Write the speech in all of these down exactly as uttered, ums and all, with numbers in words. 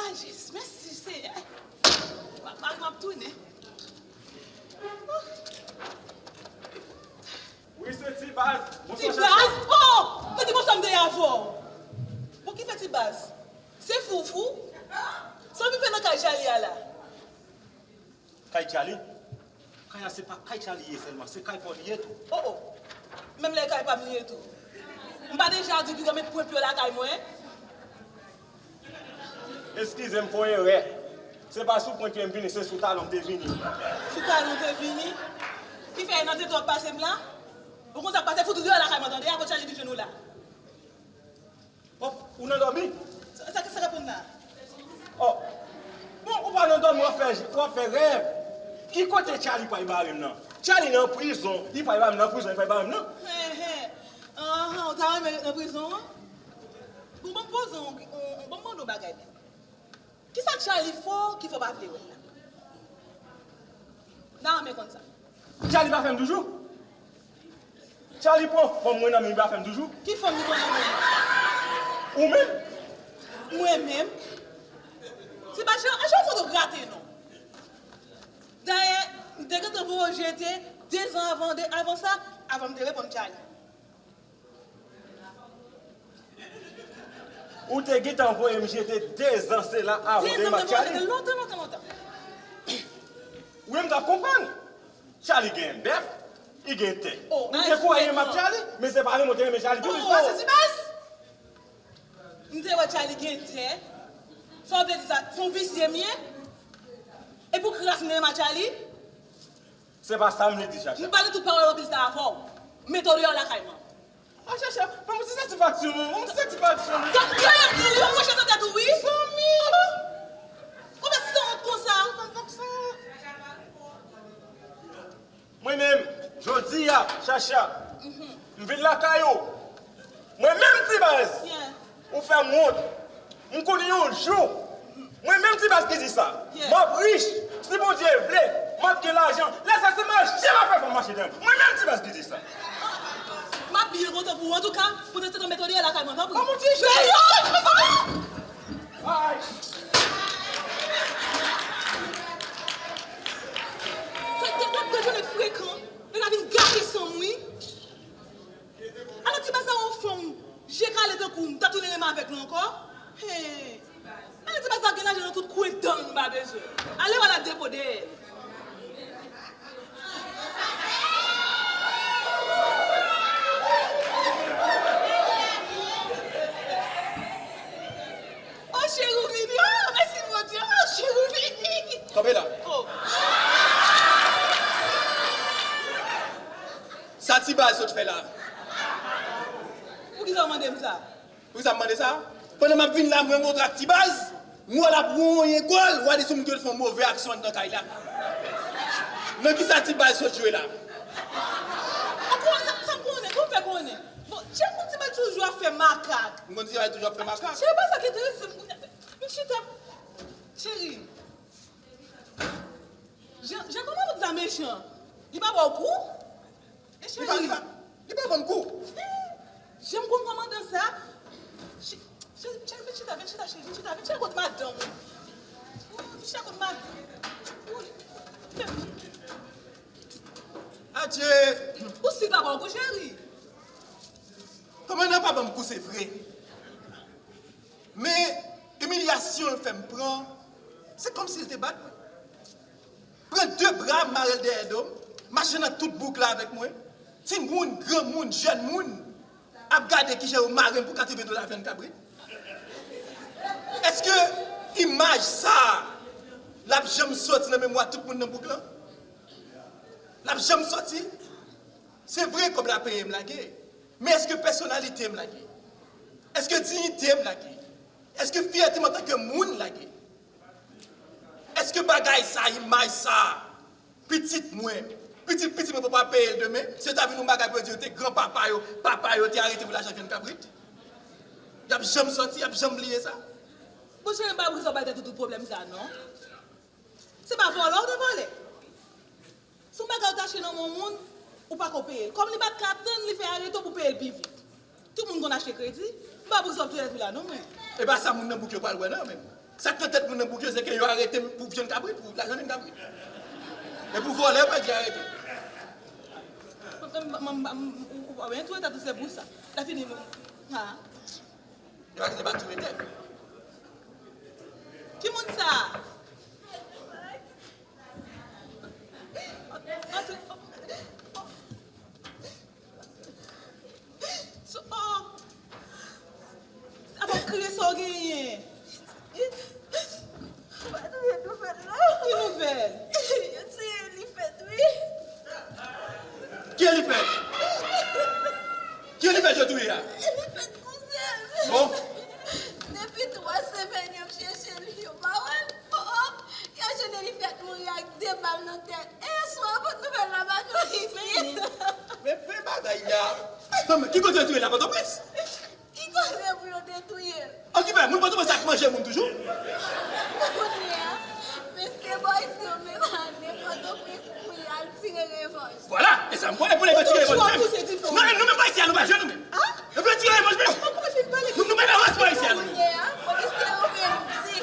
Jezi, mèsi, Seyè. M ap, m ap tounen. Wi, se Ti Baz. Ti Baz? Oh! Mwen di bonswa m te ye avè w. Bon, ki fè Ti Baz? Se foufou? Sa w vin fè nan kay Charly a la? Kay Charly? Kay la se pa kay Charly ye sèlman, se kay pa w li ye tou. Oh, oh. Menm lè kay pa m li ye tou. M pa deja di piga met pwen pye w lakay mwen? Eskize m, fè yon erè. Se pa sou pwen pye m vini, se sou talon m te vini. Sou talon w te vini? Ki fè nan tete w ap pase m la? Ou konn sa k pase, fout ou deyò lakay mwen tande, avan Charly vin jwenn ou la. Bon, ou nan dòmi? Sa, sa, sa k ap pran la? Oh. Bon, ou pa nan dòmi, w ap fè, w ap fè rèv. Ki kote Charly pral bare m nan? Charly nan prizon, li pral bare m nan prizon, li pral bare m nan. Hen, hen. Anhan, ou ta renmen nan prizon an? Bon, ban m poze w, yon- yon- ban m mande w bagay menm. Kisa Charly fè w ki fè w pa vle wè l la? M ta renmen konn sa. Charly pa fè m toujou? Charly pran fanm mwen nan men li pa fè m toujou? Ki fanm li pran nan men? Ou menm? Mwen menm? Se pa jan, jan foto grate non. Dayè, m te gentan voye w jete de zan avan, de, avan sa, avan m te reponn Charly. Ou te gentan voye m jete de zan sela avan de m ak Charly. Lontan, lontan, lontan. Wi, m t ap konprann. Charly gen bèf, li gen tè. M te kwè m ak Charly, men se pa renmen w te renmen Charly pi plis pase Ti Baz. M te wè Charly gen tè. Sa w vle di sa, se yon visye m ye? E pou kras m te renmen ak Charly? Se pa sa m vle di, Chacha. M pale tout pawòl anpil sa avè w. Mete w deyò lakay mwen. A, Chacha, ban m ti satisfaksyon, ban m ti satisfaksyon. Gad, gad, gad, ou mouche sou tèt ou, wi. Zanmi! Ou fè sanwont konsa. Ou fè m konsa. Mwen menm, jodi a, Chacha, m vin lakay ou. Mwen menm Ti Baz, ou fè m wont. M konnen yon jou, mwen menm Ti Baz ki di sa, m ap rich, si Bondye vle, m ap gen lajan. Lè sa se mache m ap fè fanm mache dèyè m. Mwen menm Ti Baz ki di sa. M ap byen kontan pou ou antouka, pandan se tan mete w deyò lakay mwen, tanpri. Kòman w di? Deyò! Ay! Gad, gad, gad, gad, yo nèk frekan. Nèg la vin gate san m, wi. Alò, Ti Baz sa yon fanm, je kale tankou m, ta tounen renmen avèk li ankò? Hey. Alò, Ti Baz la gen lajan nan tout kwen dan l, m pa bezwen. Ale w al ak depo dèyè l. Oh, cheri, w vini. Oh, mèsi, Bondye. Oh, cheri, w vini. Kanpe la. Oh. Sa Ti Baz sot fè la? Poukisa w mande m sa? Poukisa m mande sa? Pandan m ap vin la, mwen rankontre ak Ti Baz, m wè l ap wonyen kò l, w a di sou m ke l fè yon move aksyon anndan kay la. Nan kisa Ti Baz sot jwe la? Ankò, sa, sa m konnen, kòman w fè konnen? Bon, cheri, konn Ti Baz toujou ap fè makak. M konn Ti Baz toujou ap fè makak. Cheri, pa sa ki enterese m kounye a. Men chita. Cheri. Jan, Jan kòmandan sa mechan. Li pa ba w kou? E cheri. Li pa, li pa, li pa ban m kou. Jan m konn kòmandan sa. Cheri, cheri, vin chita, vin chita, cheri, vin chita, vin chita kot madanm ou. Vin chita kot madanm ou. Adje. Ou si li pa ba w kou, cheri. Kòmandan pa ban m kou, se vre. Men, imilyasyon l fè m pran, se kòmsi l te bat mwen. Pran de bra m, mare l dèyè do m, mache nan tout bouk la avèk mwen. Timoun, granmoun, jèn moun ap gade kijan yo mare m pou katreven dola vyann kabrit. Èske imaj sa a, l ap janm soti nan memwa tout moun nan bouk lan? L ap janm soti? Se vre, kòb la peye m lage. Men èske pèsonalite m lage? Èske diyite m lage? Èske fyète m antanke moun lage? Èske bagay sa, imaj sa, pitit mwen, pitit pitit mwen poko ap peye l demen? Si yo ta vin yon bagay pou yo di yo te granpapa yo, papa yo te arete pou lajan vyann kabrit? Y ap janm sòti, y ap janm bliye sa? Monchè, m pa bezwen bay tèt ou tout pwoblèm sa, non. Se pa vòlè w te vòlè. Si yon bagay ou te achte nan men yon moun, ou pa ko peye l. Kòm li pa t ka tann, li fè arete w pou peye l pi vit. Tout moun konn achte kredi. M pa pou sòt sou lèt ou la non mwen. E pa sa moun nan bouk yo pral wè non yo menm. Sa k nan tèt moun nan bouke, se ke yo arete m pou vyann kabrit, pou lajan vyann kabrit. E pou vòlè, yo pa di arete. M, m, m, m, ou, ou pa byen tou, se pou sa. La fini, m, ha. Yo pa kite bati mete. Ki moun sa? Antre. So, oh. Sa pa kriye sa w genyen. Ou pa tande nouvèl la? Ki nouvèl? Yo tiye Elifèt, wi. Ki Elifèt? Ki Elifèt yo touye a? Elifèt kouzen m. Bon. Depi twa semèn y ap chèche li, yo pa wè l. Oh, oh. Yo jwenn Elifèt mouri ak de bal nan tèt. E yèswa, pote nouvèl la ba nou isit. Men, men bagay la. Non, men ki kote yo touye la, Pòtoprens? Ki kote pou yo te touye l? An ki fè, moun Pòtoprens ap manje moun toujou? Kounye a, mesye Boyce yo menm ale Pòtoprens pou y al tire revanj. Vwala, e sa m konnen pou nèg yo tire revanj menm. Non, nou menm Ayisyen, nou pa jwe nou menm. Yo vle tire revanj menm. Nou, nou pa nan rans pou Ayisyen nou menm. Kounye a, polisye yo menm di,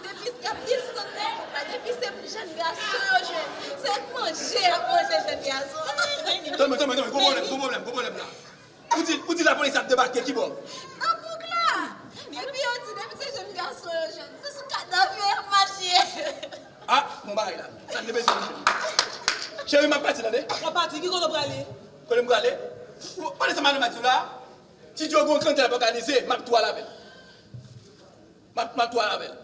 depi y ap desann nan pòt la, depi se jèn gason yo jwenn, se manje y ap manje jèn gason. Tanmen, tanmen, tanmen, gwo pwoblèm, gwo pwoblèm, gwo pwoblèm la. Ou di, ou di lapolis ap debake ki bò? Nan bouk la. Epi yo di depi se jèn gason yo jwenn, se sou kadav yo y ap mache. Ah, bon bagay la. Sa n te bezwen, cheri. Cheri, m ap pati, tande. W ap pati, ki kote w prale? Kote m prale? Ou, pandan sa madanm ap di w la, ti Djo gon kantè l ap òganize, m ap tou al avè l. M ap, m ap tou al avè l.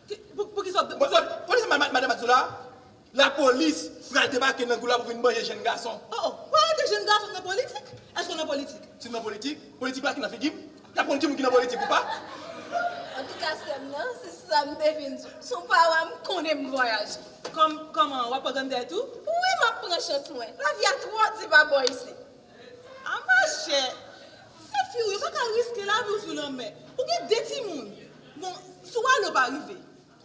Ki, pou, poukisa w ap... Bon, bon, polis, ma-, ma-, madanm ap di w la, lapolis pral debake nan bouk la pou vin manje jèn gason. Oh, oh, w arete jèn gason nan politik? Èske w nan politik? Si m nan politik, politik pa ki nan figi m. Y ap konn ki moun ki nan politik ou pa. Antouka, sè m nan, se sa m te vin di w. Si w pa wè m, konnen m vwayaje. Kòm, kòman, w ap pran grann tèt ou? Wi, m ap pran chans mwen. Lavi a twò di pa bò isit. A machè, se fi w, ou pa ka riske lavi w sou lanmè. Ou gen de timoun. Bon, si w ale, w pa rive.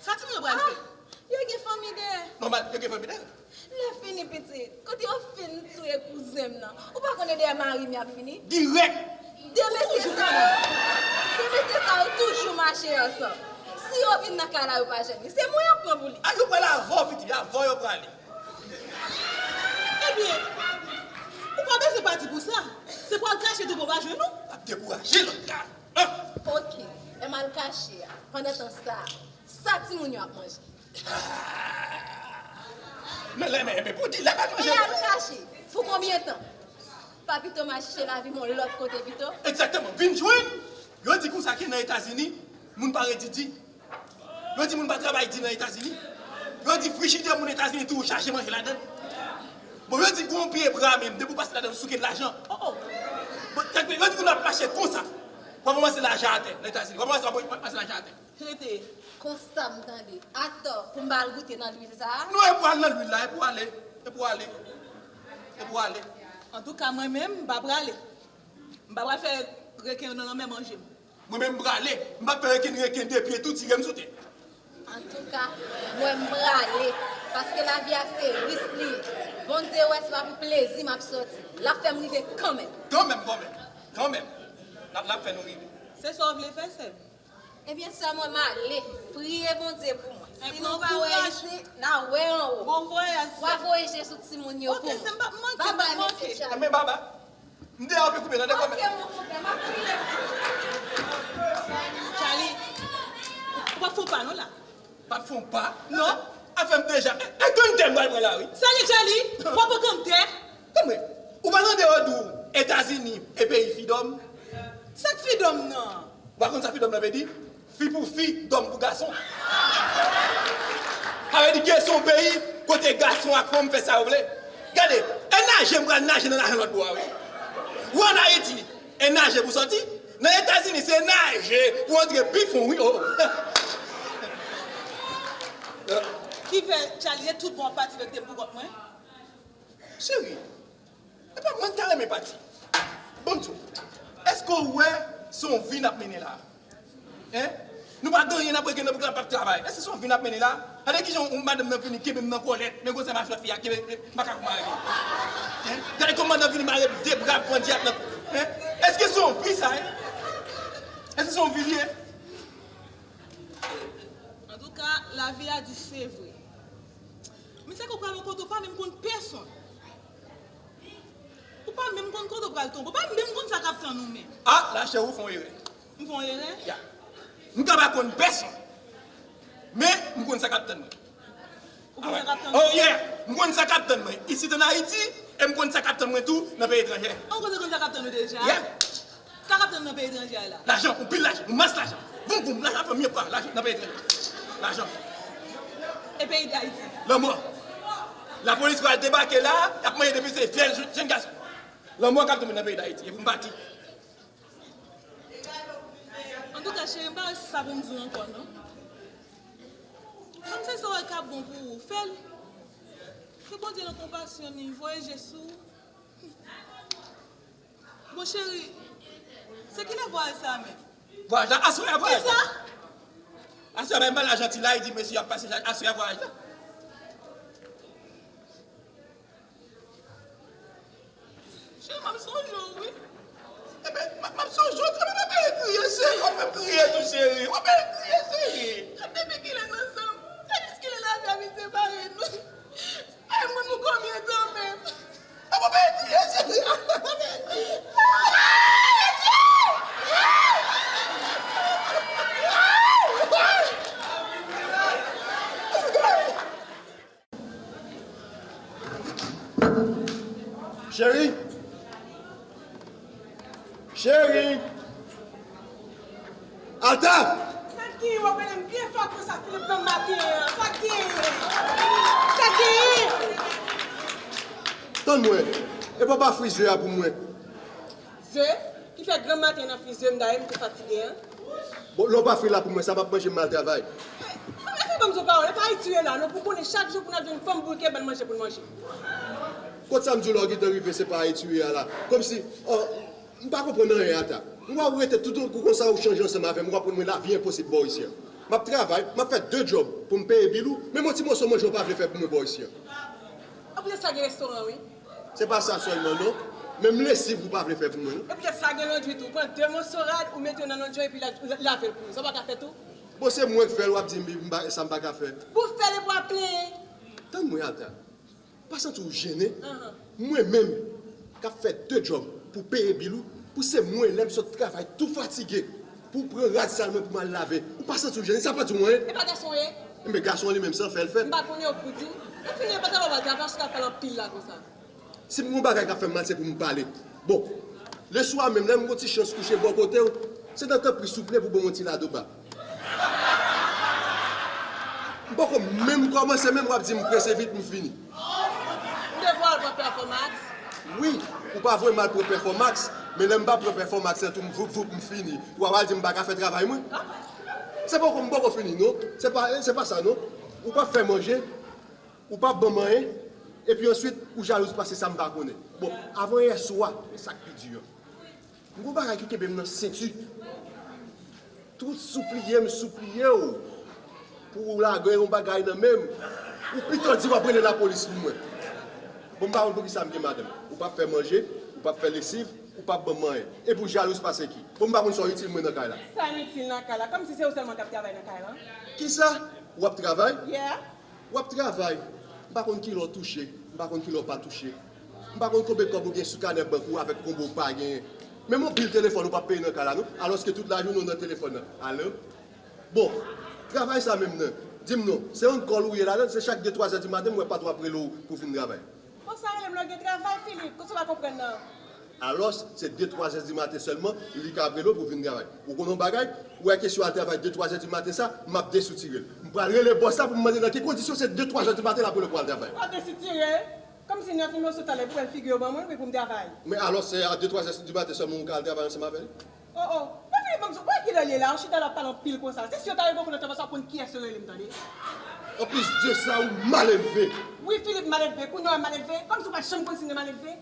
Sa timoun yo pral fè? Ah, yo gen fanmi dèyè. Nòmal, yo gen fanmi dèyè. Lè fini pitit, kote yo fin touye kouzen m nan, ou pa konnen dèyè mari m y ap vini? Dirèk! De mesye sa yo, de mesye sa yo toujou mache ansanm. Si yo vin nan kay la, yo pa jwenn li. Se mwen y ap pran pou li. A, yo pral avè w, pitit, avè w yo prale. Ebyen, ou pa bezwen pati pou sa. Se pou w al kache tou pou w pa jwenn ou. W ap dekouraje lòt la. Ah! Oke, lè m al kache a, pandan tan sa, sa timoun yo ap manje? Men lè, men, men pou di, lè pa manje. E al kache pou konbyen tan? Pa pito m al chèche lavi m yon lòt kote pito? Egzakteman. Vin jwenn, yo di konsa ke nan Etazini, moun pa redi di. Yo di moun pa travay di nan Etazini. Yo di frijidè moun Etazini toujou chaje manje ladan l. Bon, yo di gon pye bra menm, depi w pase ladan l, ou souke l lajan. Oh, oh. Bon, yo di moun ap mache konsa. W ap ranmase lajan atè nan Etazini. W ap ranmase, w ap ranmase lajan atè. Rete. Konsa m tande. Atò, pou m pa al goute nan lwil sa a? Non, e pou al nan lwil la, e pou ale. E pou ale. E pou ale. Antouka, mwen menm, m pa prale. M pa pral fè reken nan lanmè manje m. Mwen menm m prale, m p ap fè reken, reken de pye tou tire m sou tè. Antouka, mwen m prale, paske lavi a se risk li ye. Bondye wè se pa pou plezi m ap sòti. L ap fè m rive kanmenm. Kanmenm, kanmenm, kanmenm. L ap, l ap fè nou rive. Se sa w vle fè, sè m? Ebyen, sè mwen, m ale. Priye Bondye pou mwen. Si nou pa wè isit, n a wè anwo. Bon vwayaj, sè m. W a voye je sou timoun yo pou mwen. Ok, sè m, p ap manke, m p ap manke. Babay, mesye Charles. Enben, baba. M deyò, pi koupe nan de kòmè. Charlie, ou p ap fè yon pa non la. P ap fè yon pa? Non. Afè m deja. E, e grann tè m pral pran la, wi. Sa ye, Charlie? W ap pran grann tè? Tann mwen, ou pa tande yo di w Etazini e peyi fi dòm? Sa k fi dòm nan? Ou pa konn sa fi dòm nan vle di? Fi pou fi, dòm pou gason. Sa vle di ke se yon peyi kote gason ak fanm fè sa yo vle. Gade, e naje m pral naje nan lajan lòt bò a, wi. Ou ann Ayiti, e naje pou sòti. Nan Etazini, se naje pou antre pi fon, wi. Oh. Ki fè, Charlie, e tout bon w ap pati vek te pou kont mwen? Cheri, epa mwen ta renmen pati. Ban m di w, èske w wè se yon vi n ap mennen la? Hein? Nou pa gen anyen n ap regle nan bouk la, p ap travay. Èske se yon vi n ap mennen la? Gade kijan yon madanm nan vini kenbe m nan kòlèt, men gwosè machwè fi a kenbe, men makak mare. Hein? Gade kòman madanm vini mare de bra pandye ak nan, hein? Èske se yon vi sa, hein? Èske se yon vi li ye? Lavi a di se vre. Men sa ke w pral yon kote, w pa menm konn pèsonn. Ou pa menm konn kote w pral tonbe. Ou pa menm konn sa k ap tann ou menm. Ah, lachè, ou fè yon erè. M fè yon erè? Ya. M ka pa konn pèsonn. Men, m konn sa k ap tann mwen. Ou konn sa k ap tann ou? Oh, yeah! M konn sa k ap tann mwen. Isit ann Ayiti, e m konn sa k ap tann mwen tou nan peyi etranjè. Ou konn sa k ap tann ou deja? Yeah! Sa k ap tann nan peyi etranjè a la? Lajan, yon pil lajan, yon mas lajan. Voum, voum, lajan fè mye pwa, lajan nan peyi etranjè. Lajan. E peyi Dayiti? Lanmò. Lapolis pral debake la, y ap manje depi se vyèj, jèn gason. Lanmò k ap tonbe nan peyi Dayiti, e pou m pati. Antouka, cheri, m pa wè si sa pou m di w ankò, non. Kòm se sa w wè k ap bon pou ou, fè l. Ke Bondye nan konpasyon li voye je sou ou. Bon, cheri, se kilè vwayaj sa a menm? Vwayaj la, aswè a vwayaj la. Kisa? Aswè a, bay m lajan ti la, li di mesye ap pase, aswè a vwayaj la. Cheri, m ap sonje w, wi. Enben, m ap, m ap sonje w, w ap fè m kriye, cheri, w ap fè m kriye tou, cheri, w ap fè m kriye, cheri. Depi kilè n ansanm? Se jiskilè lavi a vin separe nou? Ay, mwen, nou konbyen tan menm? Apa pa ekri, cheri? Cheri! Cheri! Alta! Sa k genyen w ap rele m byen fò konsa, Filip, granm maten an? Sa k genyen? Sa k genyen? Tann mwen, epa w pa fri ze a pou mwen? Ze? Ki fè granm maten nan fri ze m, dayè m te fatige an. Bon, lè w pa fri la pou mwen, sa m ap manje m al travay. Mwen fè ban m di w pawòl, e pa Ayiti w ye la, non, pou konnen chak jou pou n ap jwenn fanm bouke ban n manje pou n manje. Kot sa m di w la w gentan rive, se pa Ayiti w ye a la. Kòmsi, oh, m pa konprann anyen, Alta. M wè w rete toutan kou konsa, ou chanje ansanm avè m, ou aprann mwen lavi enposib bò isi a. M ap travay, m ap fè de djòb pou m peye bil ou, menm yon ti moso manje w pa vle fè pou mwen bò isi a. Anplis sa gen restoran, wi. Se pa sa sèlman, non. Menm lesiv ou pa vle fè pou mwen, non. Epi sa gen londri tou. Pran de moso rad, ou mete yo nan londri, epi la, la, lave l pou ou. Sa w pa ka fè tou? Bon, se mwen k fè l, w ap di m, m pa, sa m pa ka fè. Pou fè l epi w ap plenyen. Tann mwen, Alta. Pa santi w jennen? Mwen menm, k ap fè de djòb pou peye bil ou, pou se mwen, lè m sot travay tou fatige, pou w pran rad sal mwen pou m al lave. Ou pa santi w jennen? Sa pa di w anyen? E pa gason w ye? Enben, gason an li menm, sa fè l fè. M pa konnen, ou k pou di m. Ou fini, e pa travay w al travay, paske w ap pale anpil la konsa. Si m gen yon bagay k ap fè m mal, se pou m pale. Bon, leswa menm, lè m gen yon ti chans kouche bò kote w, se nan tanpri souple pou ban m yon ti ladoba. M poko menm kòmanse, menm w ap di m prese vit, m fini. M te voye w al pran Performax. Wi, ou pa voye m al pran Performax, men lè m pa pran Performax lan tou, m voup, voup, m fini. W ap al di m pa ka fè travay mwen? Se poko, m poko fini, non. Se pa, se pa sa, non. Ou p ap fè manje. Ou p ap ban m anyen, epi answit, ou jalouz pase sa m pa konnen. Bon, avan yè swa, men sa k pi di an. M gon bagay ki kenbe m nan senti. Tout soupliye m soupliye w pou w lage yon bagay nan men m, ou pito di w ap rele lapolis pou mwen. Bon, m pa konn poukisa m gen madanm. Ou p ap fè manje, ou p ap fè lesiv, ou p ap ban m anyen. Epi w jalouz pase ki? Bon, m pa konn sa w itil mwen nan kay la. Sa m itil nan kay la? Kòmsi se ou sèlman k ap travay nan kay la? Kisa? W ap travay? Yeah. W ap travay, m pa konn kilè w touche, m pa konn kilè w pa touche. M pa konn konbyen kòb ou gen sou kanè bank ou avèk konbyen w pa genyen. Menm yon bil telefòn ou p ap peye nan kay la non, alòske tout lajounen w nan telefòn nan. Alo? Bon, travay sa menm nan, di m non, se on call ou ye ladan, se chak de twa zè di maten m wè patwon ap rele w pou w vin travay. Bon, sa rele m lè w gen travay, Filip, kote w pa konprann nan? Alòs, se de twa zè di maten sèlman, li ka ap rele w pou w vin travay. Ou konn yon bagay? Ou wè kesyon al travay de twa zè di maten sa, m ap desoutire l. M pral rele bòs la pou m mande nan ki kondisyon se de twa zè di maten l ap rele w pou al travay. W ap desoutire l? Kòmsi nan fim yo sot talè pou wè figi yo ban mwen wi pou m travay. Men alòs, se a de twa zè di maten sèlman ou ka al travay ansanm avè l? Oh, oh. Bon, Filip, ban m di w, wè kilè l ye la, ou chita la ap pale anpil konsa. Se si yo ta rele bòkò nan travay sa, w konn kiyès yo rele m, tande. Anplis de sa, ou malelve. Wi, Filip malelve. Kounye a w malelve? Kòmsi w pa t janm konn si m te malelve.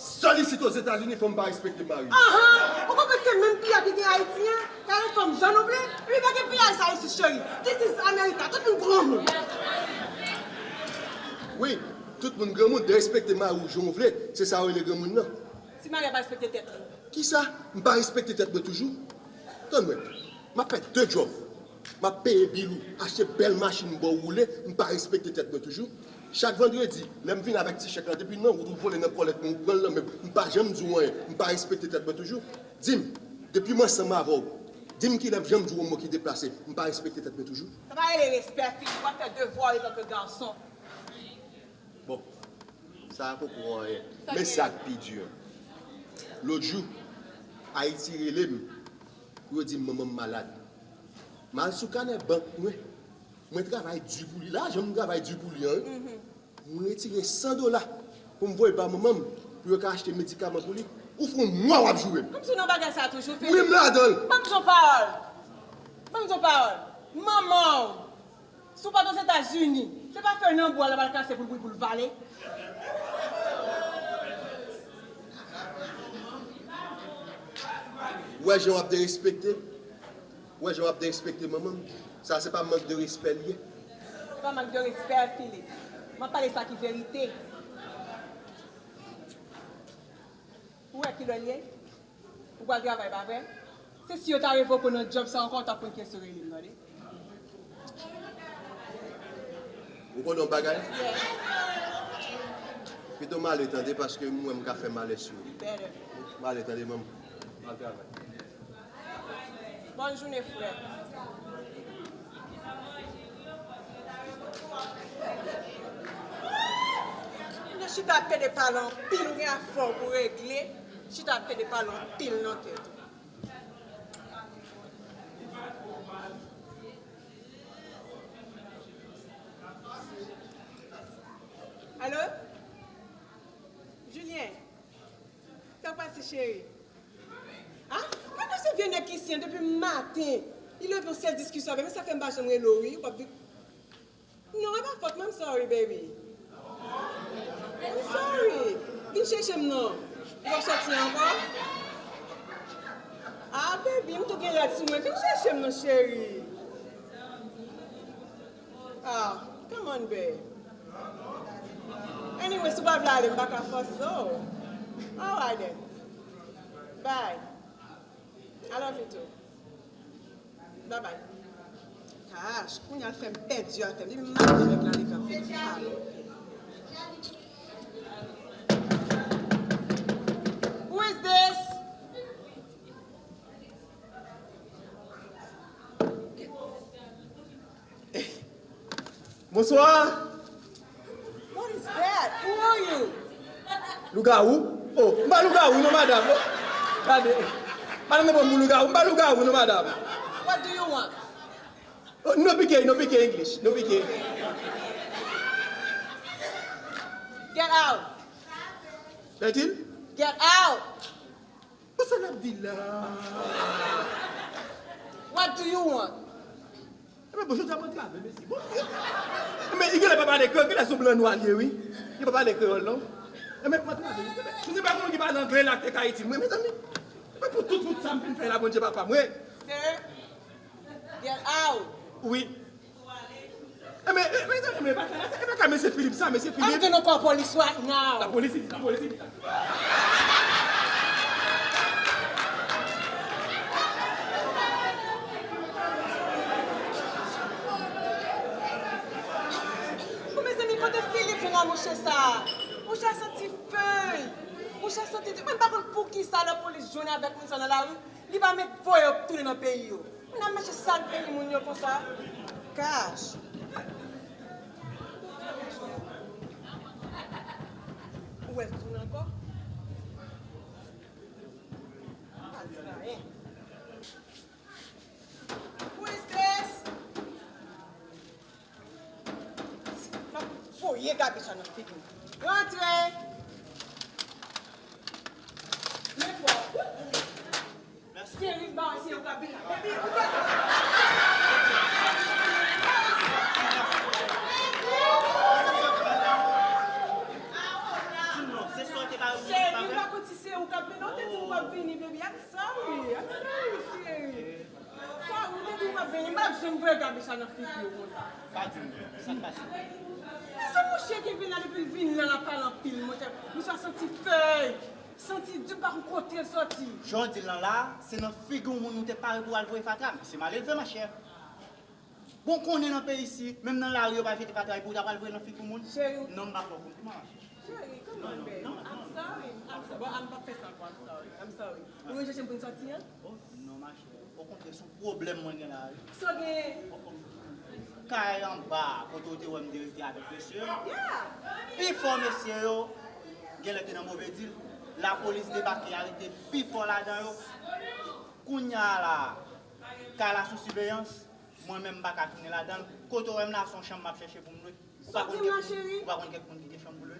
Sèl isit Ozetazini, fanm pa respekte mari. Ahan! Ou konprann se menm piyay ki gen Ayiti an? Ka yon fanm jan nou vle? Epi pa gen piyay sa isit, cheri. This is America. Tout moun granmoun. Wi, tout moun granmoun, derespekte mari w jan w vle, se sa yo rele granmoun nan. Si mari a pa respekte tèt li. Kisa? M pa respekte tèt mwen toujou? Tann mwen. M ap fè de djòb. M ap peye bil ou, achte bèl machin ba w woule, m pa respekte tèt mwen toujou. Chak vandredi, lè m vin avèk ti chèk la, depi nan wout ou vole nan kòlèt mwen, ou pran l nan men m, m pa janm di w anyen, m pa respekte tèt mwen toujou. Di m, depi m ansanm avè w, di m kilè m janm di w yon mo ki deplase, m pa respekte tèt mwen toujou. Sa pa rele respè, Philippe, w ap fè devwa w antanke gason. Bon, sa a poko anyen. Men sa k pi di an. Lòt jou, Ayiti rele m pou yo di m manman m malad. M al sou kanè bank mwen. Mwen travay di pou li. Lajan m travay di pou li an, wi. Mwen retire san dola pou m voye ba manman m pou yo ka achte medikaman pou li. Ou fè yon mwa w ap joure m. Kòmsi w nan bagay sa a toujou, Philippe. Wi, m ladan l. Ban m di w yon pawòl. Ban m di w yon pawòl. Manman w, si w pa t Ozetazini, se pa fèy nan bwa l ap al kase pou l, pou l, pou l vale. Ou wè jan w ap derespekte? Ou wè jan w ap derespekte manman m? Sa se pa mank de respè l ye? Se pa mank de respè, Philippe. M ap pale sa ki verite. Ou wè kilè l ye? Ou pral travay, pa vre? Se si yo ta revoke w nan djòb sa ankò, w t ap konn kiyès yo rele m, tande. Ou konnen yon bagay? Pito m ale tande, paske m wè m ka fè malè sou ou. M ale tande, manman. M al travay. Bòn jounen, frè. Nan chita ap pede pale anpil, ou gen afè w pou regle. Chita ap pede pale anpil nan tèt ou. Alo? Julien? Sa k pase, cheri? A? Gade se vye nèg isi an depi maten. Li leve yon sèl diskisyon avè m, e sa fè m pa janm rele w, wi. W ap vin. Non, e pa fòt mwen, I'm sorry, baby. I'm sorry. Vin chèche m non. Ou p ap sòti ankò? A, baby, m tou gen rad sou mwen. Vin chèche m non, cheri. Ah, come on, babe. Anyway, si w pa vle ale, m pa ka fòse w. Alright then. Bye. I love you too. Bye bye. Gosh, kounye a l fè m pèdi afè m. Depi m maten nèg la, li kanpe. Who is this? Bonswa. What is that? Who are you? Lougawou? Oh, m pa lougawou non, madanm. Oh, gade. Madanm nan pran m pou lougawou. M pa lougawou non, madanm. What do you want? Oh, no pike, no pike English. No pike. Get out. Latin? Get out. Bon, sa n ap di la? What do you want? Ebyen, bon, jodi a mwen travay, mesye. Bon, men, li genlè pa pale kreyòl, genlè se yon blan nwa li ye, wi. Li pa pale kreyòl, non. Ebyen, mwen travay. Ebyen, si se pa moun ki pale anglè la, k te ka itil mwen, mezanmi. Ebyen, pou tout, tout sa m fin fè la, Bondye papa mwen. Sir, get out. Wi. E men, e men, e men, e pa ka, e pa ka mesye Philippe sa, mesye Philippe. I'm gonna call police right now. Lapolis, lapolis. Bon, mezanmi, kote Philippe jwenn a mouche sa? Mouche a santi fèy. Mouche a santi, mwen pa konn poukisa lapolis jwenn avèk moun sa nan lari. Li pa met voye yo tounen nan peyi yo. Moun ap mache sal peyi moun yo konsa. Gosh. Ou wè l tounen ankò? Pa di anyen. Who is this? M ap voye gabi sa nan figi w. Rantre! Men fò. Seri ba se ou k ap vin la. Baby, ou pa Seri, ou pa konn si se ou k ap vin, non, ou te di m ou p ap vini, baby. I'm sorry, I'm sorry, seri. Sa ou te di w p ap vini, m p ap janm voye gabi sa nan figi w konsa. Pa di m, sa k pase? Men se mouche ki vin la, depi l vin la, l ap pale anpil, monchè. Misye a santi fèy, santi di, m pa konn kote l sòti. Jan w di l lan la, se nan figi yon moun ou te pare pou w al voye fatra, men se malelve, machè. Bon, konnen nan peyi isit, menm nan lari yo pa jete fatray pou ou ta pral voye nan figi moun. Cheri. Non, m pa fè w konpliman, ma chè. Cheri, come on, babe. I'm sorry. I'm sorry. Bon, m p ap fè sa ankò. I'm sorry. I'm sorry. Ou rejeche m pou n sòti an? Oh, non, ma chè. Okontrè, se yon pwoblèm mwen gen la, wi. Sa w genyen? Kay anba, kote w te wè m te rete avèk mesye yo. Yeah. Pifò mesye yo, genlè te nan move dil. Lapolis debake, arete pifò ladan yo. Kounye a la, kay la sou siveyans. Mwen menm m pa ka tounen ladan l. Kote w wè m la, se yon chanm m ap chèche pou m lwe. Ou pa konn kèk moun, ou pa konn kèk moun ki gen chanm pou lwe?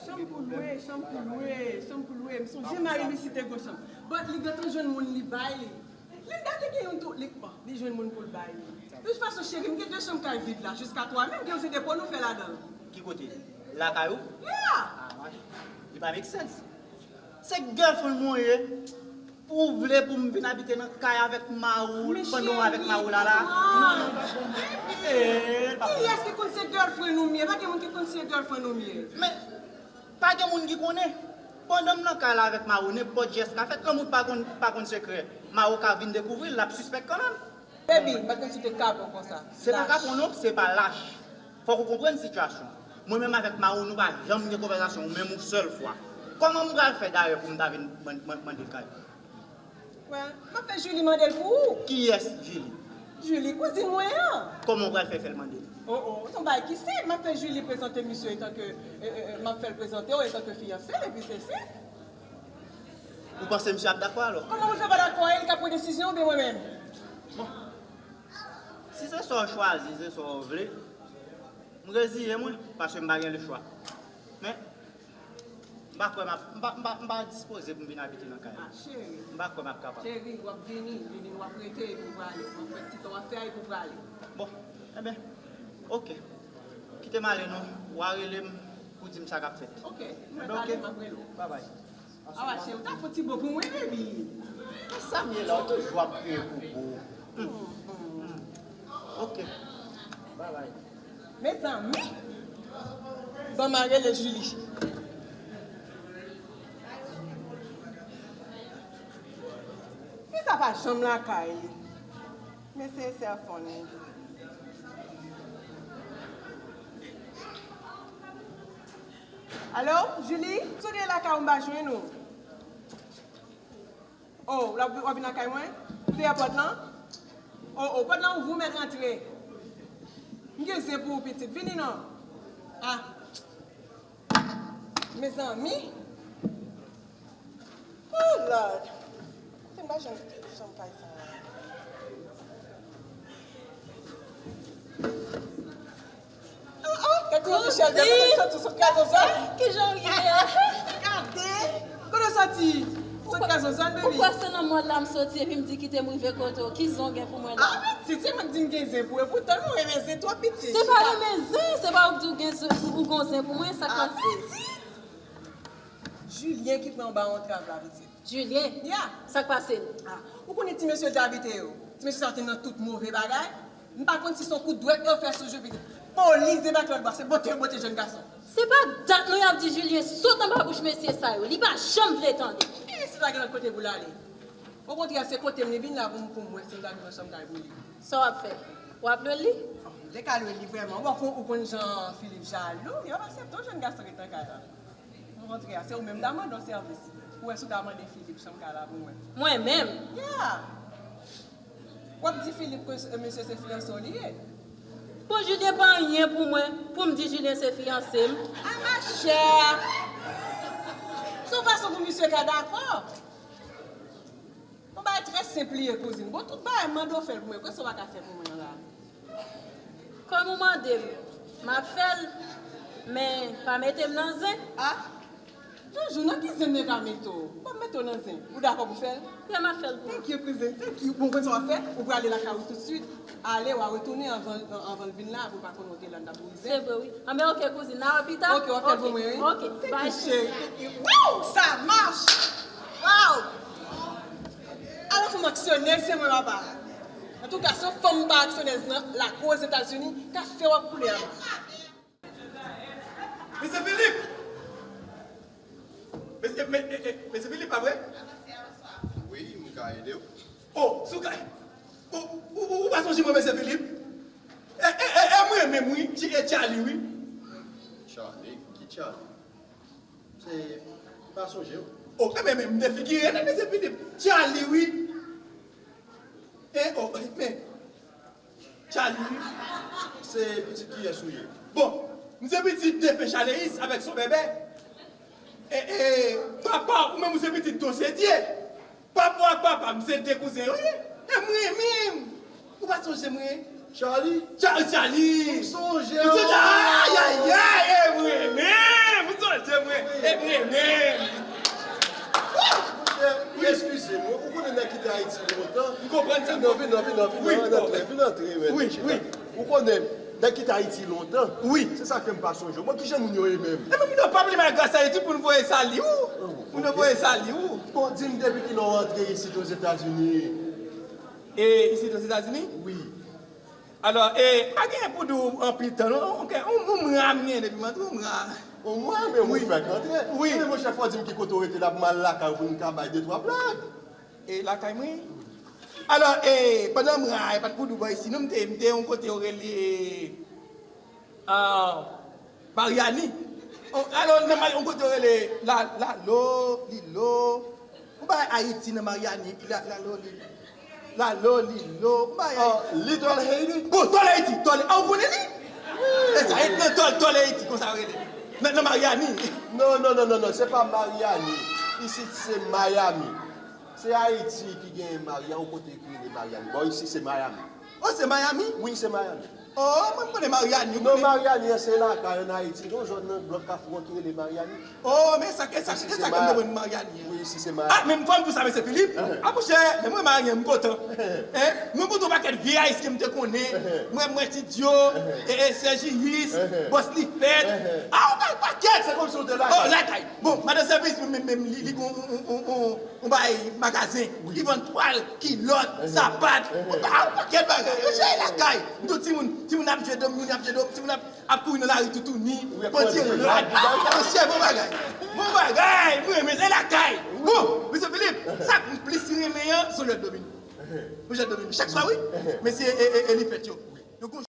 Chanm pou lwe, chanm pou lwe, chanm pou lwe. M sonje mari Lucy te gwo chanm. But li gentan jwenn moun li bay li. Linda te gen youn tou, li, bon, li jwenn moun pou l bay li. De tout fason, cheri, m gen de chanm kay vid la, jiska twa menm, gen yon se depo nou fè ladan l. Ki kote? Lakay ou? Yeah! Ah, li pa make sense. Se girlfriend mwen ye. Pou w vle pou m vin abite nan kay avèk mari w pandan w avèk mari w la la? Non, non, non. Kiyès ki konn se girlfriend ou m ye? Pa gen moun ki konn se girlfriend ou m ye. Men, pa gen moun ki konnen. Pandan m nan kay la avèk mari w, nenpòt jès ka fèt. Kòm ou pa konn, pa konn sekrè, mari w ka vin dekouvri l, l ap sispèk kanmenm. Baby, m pa t konn si w te kapon konsa. Se pa kapon non, se pa lach. Fòk ou konprann sitiyasyon. Mwen menm avèk mari w, nou pa janm gen konvèsasyon, ou menm yon sèl fwa. Kòman m pral fè dayè pou m ta vin mande l kay? Well, m ap fè Julie mande l pou ou. Kiyès Julie? Julie, kouzin mwen an. Kòman w pral fè fè l mande l? Oh, oh, se yon bagay ki senp. M ap fè Julie prezante misye etanke, m ap fè l prezante w etanke fiyanse l, epi se senp. Ou panse misye ap dakò alò? Kòman pou l fè pa dakò? E li k ap pran desizyon oubyen mwen menm? Bon. Si se sa w chwazi, se sa w vle, m reziye mwen, paske m pa gen lechwa. Men, m pa kwè m ap, m pa, m pa, m pa dispoze pou m vin abite nan kay la. M pa kwè m ap kapab. Cheri, w ap vini, vini, w ap rete, epi w prale. W ap fè ti tan w ap fè a, epi w prale. Bon, enben, oke. Kite m ale non. W a rele m pou di m sa k ap fèt. Oke, mwen pale, m ap rele w. Babay. Awa cheri, w ta fè yon ti bo pou mwen, baby. Sa m ye la, w toujou ap kriye pou bo. Hmm, hmm. Ok. Babay. Mezanmi! Ban m al rele Julie. Fi sa pa janm lakay li. Mesye sè fon li. Alo, Julie, si w te lakay ou m pa jwenn ou. Oh, w ap vin lakay mwen? Ou dèyè pòt lan? Oh, oh, pòt lan ouvri, ou mèt rantre. M gen zen pou ou, pitit. Vini non. Ah. Mezanmi. Oh Lord. Kote m pa jwenn janm kay sa a? Oh, oh, gade yon Michel, gade yon soti sot kay zozan. Kijan w ye a? Gade. Kote w soti? Sot kay zozan, baby. Ou kwè se nan mòd la m soti epi m di kite m rive kote w? Ki zen w gen pou mwen la? Ah, pitit, se mwen k di m gen zen pou ou. Epoutan, nou renmen zen twòp, pitit. Se pa renmen zen, se pa ou k di w gen zen, ou gon zen pou mwen, sa k pase? Julien ki pran anba yon trap la, pitit. Julien? Yeah. Sa k pase l? Ah, ou konnen ti mesye l te abite yo? Ti mesye sa yo te nan tout move bagay. M pa konn si se yon kout dwèt yo fè sou jou, pitit. Polis debake lòtbò, se bote yo bote jèn gason. Se pa dat non y ap di Julien sot anba bouch mesye sa yo. Li pa janm vle tande. E si l pa gen lòt kote pou l ale? Okontrè, se kote m li vin la pou m, pou m wè si m ta vin nan chanm kay pou li. Sa w ap fè? W ap lwe li? M te ka lwe li vrèman. Bon, ou konn jan Philippe jalou, li p ap aksepte yon jèn gason ret nan kay la. Mwen rantre a, se ou menm m ta mande w sèvis. Ou wè si w ta mande Philippe chanm kay la pou mwen. Mwen menm? Yeah! W ap di Philippe ke mesye se fiyanse w li ye. Bon, Julien pa anyen pou mwen, pou m di Julien se fiyanse m. Ah, ma chère! Se yon fason pou misye ka dakò. Yon bagay trè senp li ye, kouzin. Bon, tout bagay m mande w fè l pou mwen. Kisa w pa ka fè pou mwen la? Kòm ou mande m, m ap fè l, men pa mete m nan zen. Ah! Joujou, nan ki zen m te ka mete w? M p ap mete w nan zen. Ou dakò pou fè l? Yeah, m ap fè l pou ou. Thank you, kouzin. Thank you. Bon, ou konn sa w ap fè? Ou prale lakay ou toutswit. Ale, w a retounen anvan, anvan l vin la, pou l pa konnen w te la, n t ap boule zen. Se vre, wi. Anben, oke, kouzin. N a wè pita. Oke, w ap fè l pou mwen, wi. Oke, bye, cheri. Thank you, cheri. Thank you. Woo! Ça marche! Wow! Alò, fanm aksyonèz, se mwen, papa. Antouka, se yon fanm pa aksyonèz nan lakou Ozetazini k ap fè w ap koule anba. Mesye Philippe! Mesye, me, e, e, Mesye Philippe, pa vre? Wi, m ka ede w. Oh, si w ka, Ou, ou, ou, ou pa sonje mwen, mesye Filip? E, e, e, e mwen menm, wi, Ch-, e Charlie, wi. Charlie? Ki Charlie? Se, m pa sonje w. O, e, men, men, m defigire, men, mesye Filip. Charlie, wi. E, o, men, Charlie, wi. Se pitit kiyès ou ye? Bon, m se pitit defen Chaleis avèk Son Bèbè. E, e, papa, ou menm, ou se pitit Don Sedye. Papa w ak papa m se de kouzen yo ye. E mwen menm. Ou pa sonje mwen? Charlie? Cha-, Charlie. M sonje w. M sonje, ayayay, e mwen menm. M sonje mwen. E mwen menm. Monchè, eskize m, ou konnen nèg kite Ayiti lontan. M konprann sa. Vin non, vin non, vin non, vin non, antre, vin antre, men, monchè. Wi, wi. Ou konnen, nèg kite Ayiti lontan. Wi. Se sa k fè m pa sonje w. Bon, kijan moun yo ye menm? E men moun yo pa vle malgre sa, e di pou n voye sali w. Moun yo voye sali w. Bon, di m depi kilè w antre isit Ozetazini? E isit Ozetazini? Wi. Alò, e, pa genyen pou di w anpil tan, non. Ok, yon, yon mwa m genyen depi m antre, yon mwa. Yon mwa, men ou fèk antre. Wi. Men monchè, fò di m ki kote w rete la pou m al lakay ou pou n ka bay de twa blag. E lakay mwen. Alò, e, pandan mwen, e pa t pou Dubai si non, m te, m te yon kote yo rele, ah, Mariani. On, alò, nan Mari-, yon kote yo rele La, Lalo, Lilo. Ou bay Ayiti nan Mariani, La, Lalo, Lilo. Lalo, Lilo. Ou bay Ayiti. Oh, Little Haiti? Bon, Tòl Ayiti, Tòl, ah, ou konnen li? E sa, e nan Tòl, Tòl Ayiti, konsa yo rele. Nan, nan Mariani. Non, non, non, non, non, se pa Mariani. Isit se Miami. Se Ayiti ki gen Maria-, yon kote ki rele Miami. Bon, isi se Miami. Oh, se Miami? Wi, se Miami. Oh, mwen m konnen Mariani, ou konnen. Non, Mariani an se lakay ann Ayiti. Gen yon zòn nan blòk Kafou an ki rele Mariani. Oh, men sa, e sa, e sa k fè m te konn Mariani an. Wi, isi se Miami. Ah, men fò m di w sa, mesye Filip. Ah, monchè, men mwen Mariani, m kontan. Hein? Mwen kontan yon pakèt vye Ayisyen m te konnen. Mwen, mwen Ti Dyo, e, e, Sèjiyis, Bòs Lifèt. Ah, yon pakèt. Se kòmsi w te lakay. Oh, lakay. Bon, madan sèvis, mwen menm, menm, li, li gon, on, on, on, on, on bagay magazen. Wi. Li vann twal, kilòt, sapat, on pa-, on pakèt bagay. Yo chèche lakay. M di w timoun, timoun ap jwe dòm, moun ap jwe dòm, timoun ap, ap kouri nan lari toutouni, panti rad. Ah, monchè, bon bagay. Bon bagay, mwen renmen se lakay. Bon, mesye Filip, sa k m plis renmen an, se Joliet Domine. Joliet Domine. Chak swa, wi. Mesye, e, e, e, li fèt yo. Yo gon